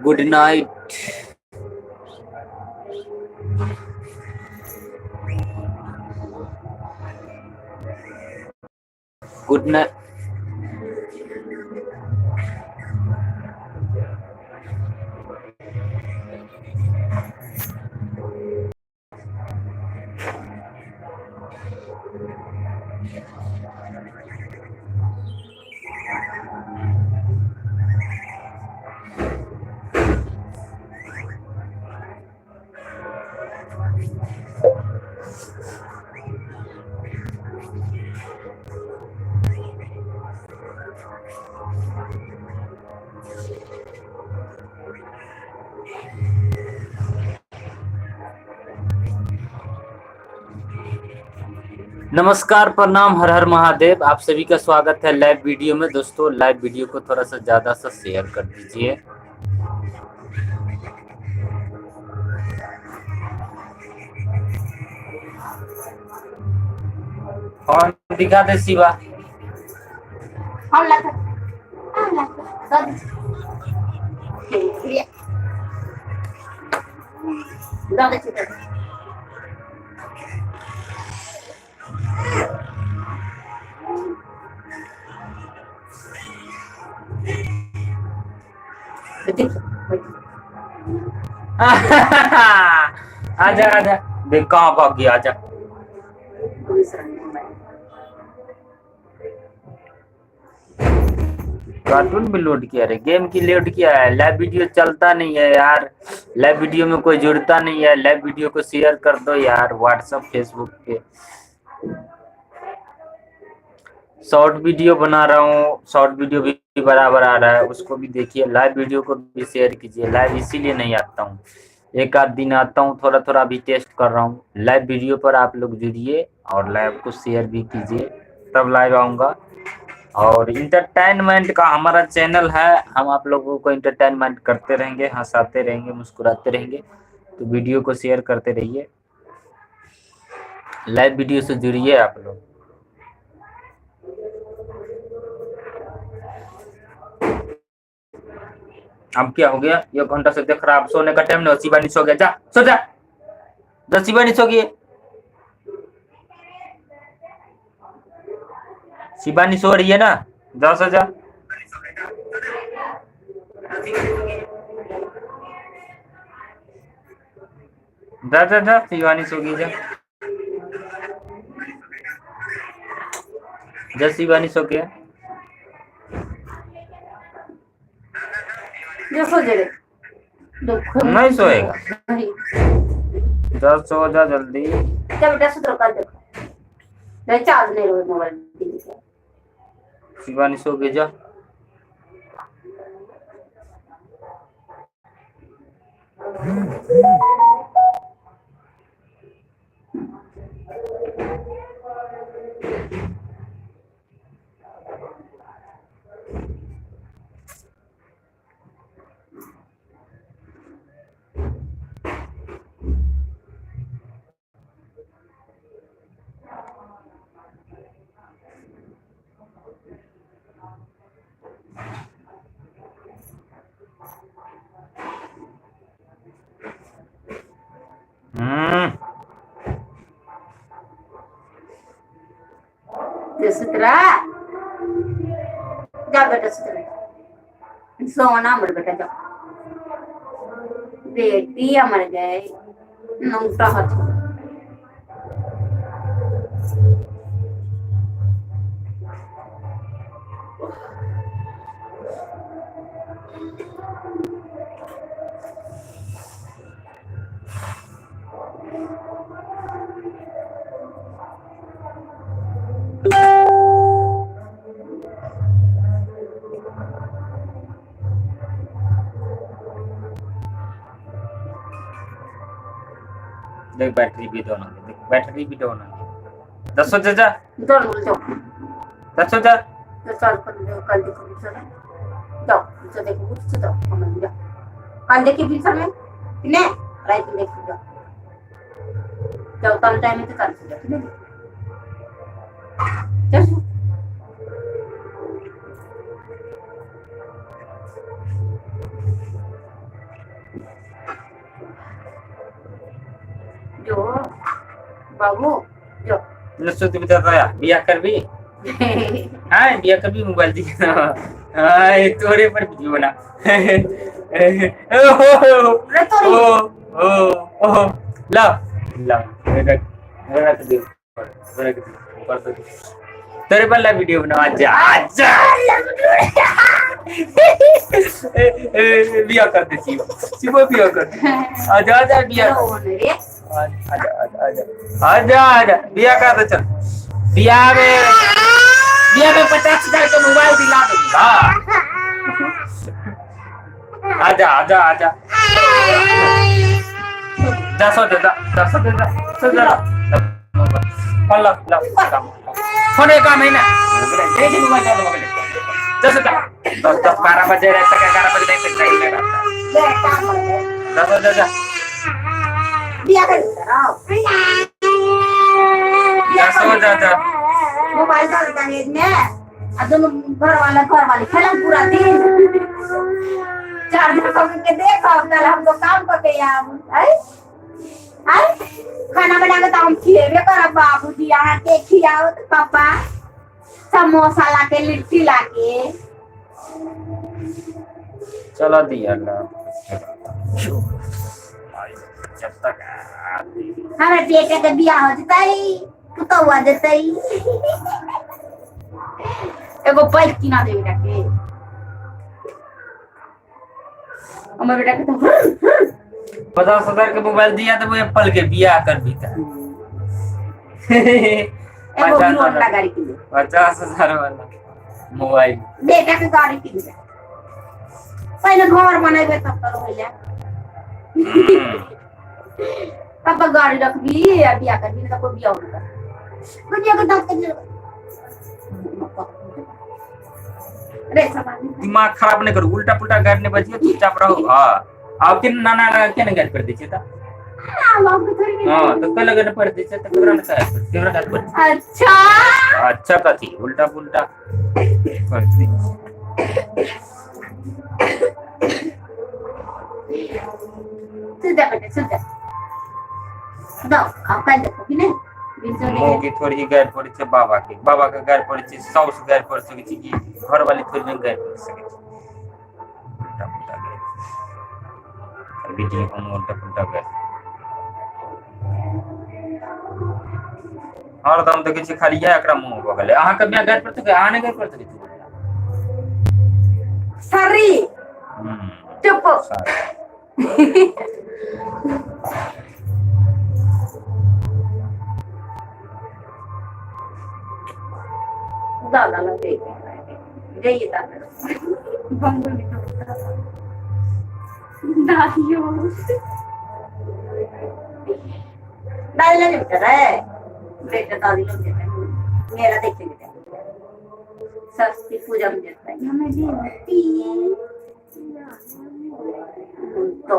Good night. Good night. नमस्कार, प्रणाम, हर हर महादेव। आप सभी का स्वागत है लाइव वीडियो में। दोस्तों लाइव वीडियो को थोड़ा सा ज्यादा सा शेयर कर दीजिए। और दिखा दे शिवा। हम लाते हम लाते दे दे आजा आजा, देख कहाँ भाग गया, आजा। कार्टून भी लोड किया रे, गेम की लोड किया है। लाइव वीडियो चलता नहीं है यार, लाइव वीडियो में कोई जुड़ता नहीं है। लाइव वीडियो को शेयर कर दो यार व्हाट्सएप फेसबुक पे। शॉर्ट वीडियो बना रहा हूँ, शॉर्ट वीडियो भी बराबर आ रहा है, उसको भी देखिए। लाइव वीडियो को भी शेयर कीजिए। लाइव इसीलिए नहीं आता हूँ, एक आध दिन आता हूँ, थोड़ा थोड़ा अभी टेस्ट कर रहा हूँ। लाइव वीडियो पर आप लोग जुड़िए और लाइव को शेयर भी कीजिए, तब लाइव आऊँगा। और इंटरटेनमेंट का हमारा चैनल है, हम आप लोगों को इंटरटेनमेंट करते रहेंगे, हंसाते रहेंगे, मुस्कुराते रहेंगे। तो वीडियो को शेयर करते रहिए, लाइव वीडियो से जुड़िए आप लोग। अब क्या हो गया, एक घंटा से देख रहा, अब सोने का टाइम नहीं। शिवानी सो गया, जा सो जा, जा शिवानी सो गई, शिवानी सो रही है ना, जा सो जा। जा जा जा, शिवानी सो गई, जा जा शिवानी सो गया। जो सो जड़े नहीं सोएगा, नहीं जा सो जा जल्दी। क्या बेटा सुधरो, कल देखो नहीं चार्ज नहीं रहो मोबाइल। शिवानी सो गई, जा। सुतरा जा बेटा, सुतरा सोना मर बेटा, जा बेटी अमर गए नंगटा हाथ। देख बैटरी भी डाउन हो गई, देख बैटरी भी डाउन हो गई। दस सौ जा, जाओ दस सौ जा। चल कल देखो जाओ, तो देखो उठ जाओ, हम जाओ कल देखिए फिर में ने रात में देखो जाओ। जाओ कल टाइम है तो कल सो जाओ, ठीक है? चल जो बाबू जो। सुत भी तो बियाह करबी? हाँ बियाह करबी मोबाइल दी। हाँ तोरे पर वीडियो बना। ओ ओ ओ ओ ला ला रख रख दे रख दे ऊपर दे तेरे पर ला वीडियो बना। आजा आजा बियाह कर दे शिव शिव बियाह कर दे। आजा आजा बियाह आजा आजा आजा आजा आजा बियाह कर दे। चल बियाह में 50,000 का मोबाइल दिला दूंगा। आजा आजा आजा जा सो जा जा सो जा सो जा ला ला फोन काम है ना मोबाइल मोबाइल जा सो जा 10 10 12 बजे रहता है 11 बजे तक जाएगा। जा सो जा जा बियाह कर जा सो जा जा मोबाइल डाल दहेज में आ दोनों घर वाले खेलन पूरा दिन। चार दिन के देखो कल हम तो काम करके आब आई आई खाना बना के तो हम खिएबे करब बाबूजी अहाँ के खियाओ तो पापा समोसा लाके लिट्टी लाके चला दिया जब तक हमारे बेटे के बियाह हो जतई पुतौआ आ जतई एगो बाइक किना दे बेटा के। हमर बेटा के तो 50,000 के मोबाइल दिया तो वो एप्पल के बियाह कर भी था। एगो हीरो होंडा गाड़ी किन 50,000 वाला मोबाइल बेटा के गाड़ी किन दे। पहले घर बनेबे तब तो होइले तब गाड़ी रखबी आ बियाह करबी ना तो कोई बियाह नहीं कर दुनिया के दांत के रे सामान दिमाग खराब नहीं करो उल्टा पुल्टा गाड़ी नहीं बजिए चुपचाप रहो। हां आब के नाना लगा के ना गाड़ी पर दै छै त हां तो कल लगन पर दै छै त केकरा ने कहै केकरा गाड़ी पर। अच्छा अच्छा कथी उल्टा पुल्टा कर दी। सुन जा बेटा सुन जा दो आप कल देखो कि नहीं मौगी थोड़ी गारि पड़ै छै बाबा के गारि पड़ै छै साउस गारि पड़ सकै छै कि घरवाली थोड़ी नहि गारि पड़ सकै छै। उल्टा पुल्टा गारि वीडियो हम उल्टा पुल्टा गारि हरदम देखै छियै खाली इएह एकरा मुँह भऽ गेलै। अहाँके माय गारि पड़ सकै अहाँ नहि गारि पड़ सकै छी? सॉरी चुप दादा लग गई दादा दादियो दादी लग बेटा रे बेटा दादी लोग देते हैं मेला देखेंगे सरस्वती पूजा में जाता है हमें देती तो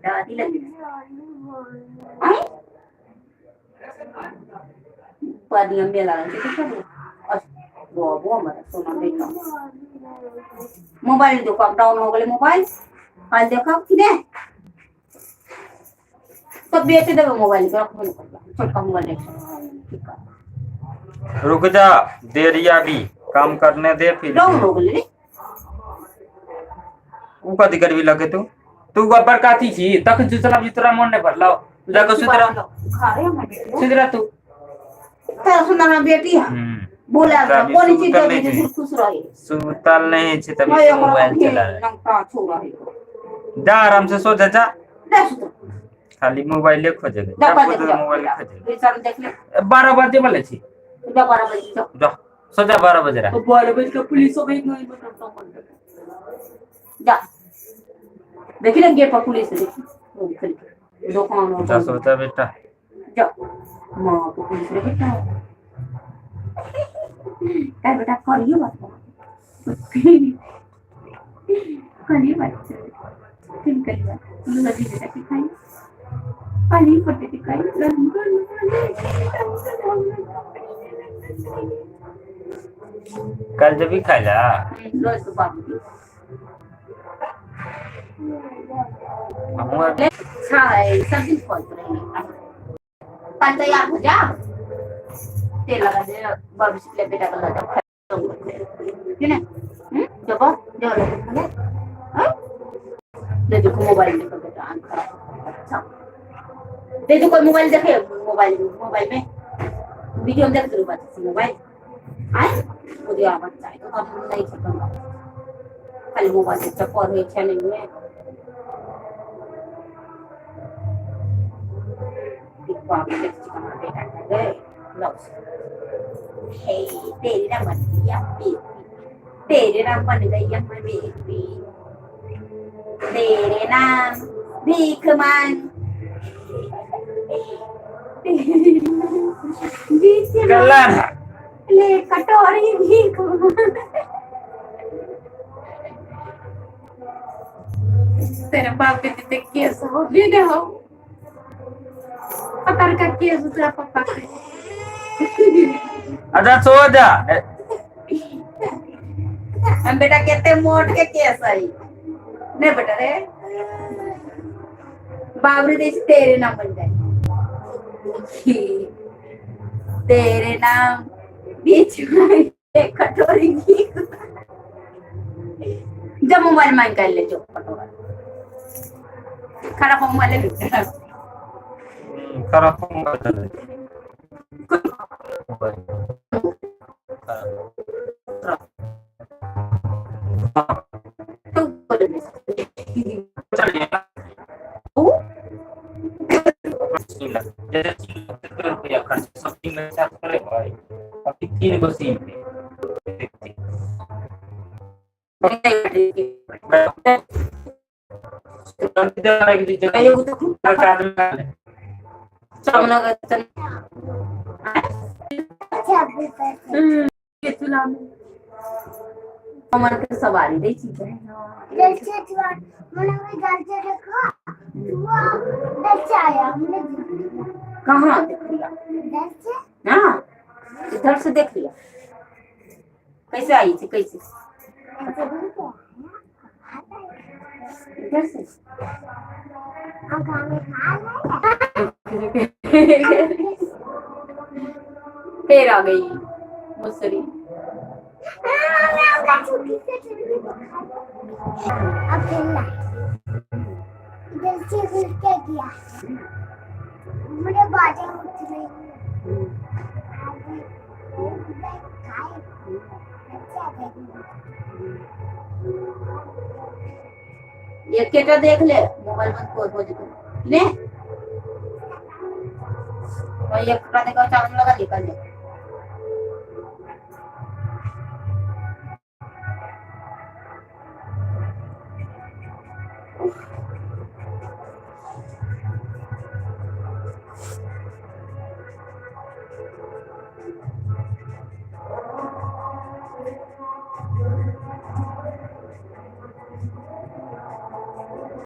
दादी लग मेला सोना मोबाइल देखो अप डाउन हो गए मोबाइल कल देखो कि ने तो बेच देबे मोबाइल के रखबे छोटका मोबाइल देख। रुक जा देरिया भी काम करने दे फिर डाउन हो गेलै उ कथी करबी लगे तू तू गब्बर काथी छी तखन चलाबी तोरा मन नहीं भरलौ जाके सुति रह सुति रह तू। तारा सुंदर में बेटी है बोला कोनी चीज दे दे खुश रहे सुतल नहीं छै तभी मोबाइल चला रहे जा आराम से सो जा जा खाली मोबाइले खोजेगा मोबाइल खोजेगा देख ले 12 बजे वाले छी जा 12 बजे जा सो जा 12 बजे रहा 12 बजे का पुलिस हो गई नहीं जा देखी ना गेट पर पुलिस देखी दुकान जा सो जा बेटा जा मां को पुलिस रे बेटा काय बेटा करियो बात करियो बात तुम करियो बात तुम लगी बेटा की खाई। पानी पट्टी दिखाई। कल जब भी खाइला रोज तो बाबू हमहूँ अच्छा है, सब दिन खोलते रही। कल तैयार हो जा, तेल लगा दे बाबू से, बेटा का लगा क्यों ना जब जो ले देखो मोबाइल देखो बेटा, आंख खराब। अच्छा दे दो कोई मोबाइल देखे, मोबाइल मोबाइल में वीडियो में देख रहे मोबाइल आए मुझे आवाज चाहिए तो अब नहीं खत्म, खाली मोबाइल से चप्पल हुई छे नहीं है। तेरे नाम बन गया बेबी, तेरे नाम बन गई मैं बेबी, तेरे नाम भीख मांग, ले कटोरी भीख। तेरे बाप के जितने केस हो भी न हो, पकड़ का केस तेरा पापा के। अच्छा सो जा। हम बेटा कहते मोट के केस आई नहीं बेटा रे, बाबरी देश तेरे नाम बन जाए, तेरे नाम बीच में कटोरी घी। जब मोबाइल मांग कर ले जो कटोरा खराब मोबाइल ले खराब मोबाइल। रुपया खर्च सब में करे भाई, अभी 3 गो सिम सवारी दै छी। कहाँ देख लिया? हाँ इधर से देख लिया। कैसे आई थी? कैसे इधर से? फिर आ गई मुसरी। मुझे बाजा उठ रही ये केटा देख ले, मोबाइल बंद कर हो जाए ले। और ये कपड़ा देखो, चावल लगा निकल ले।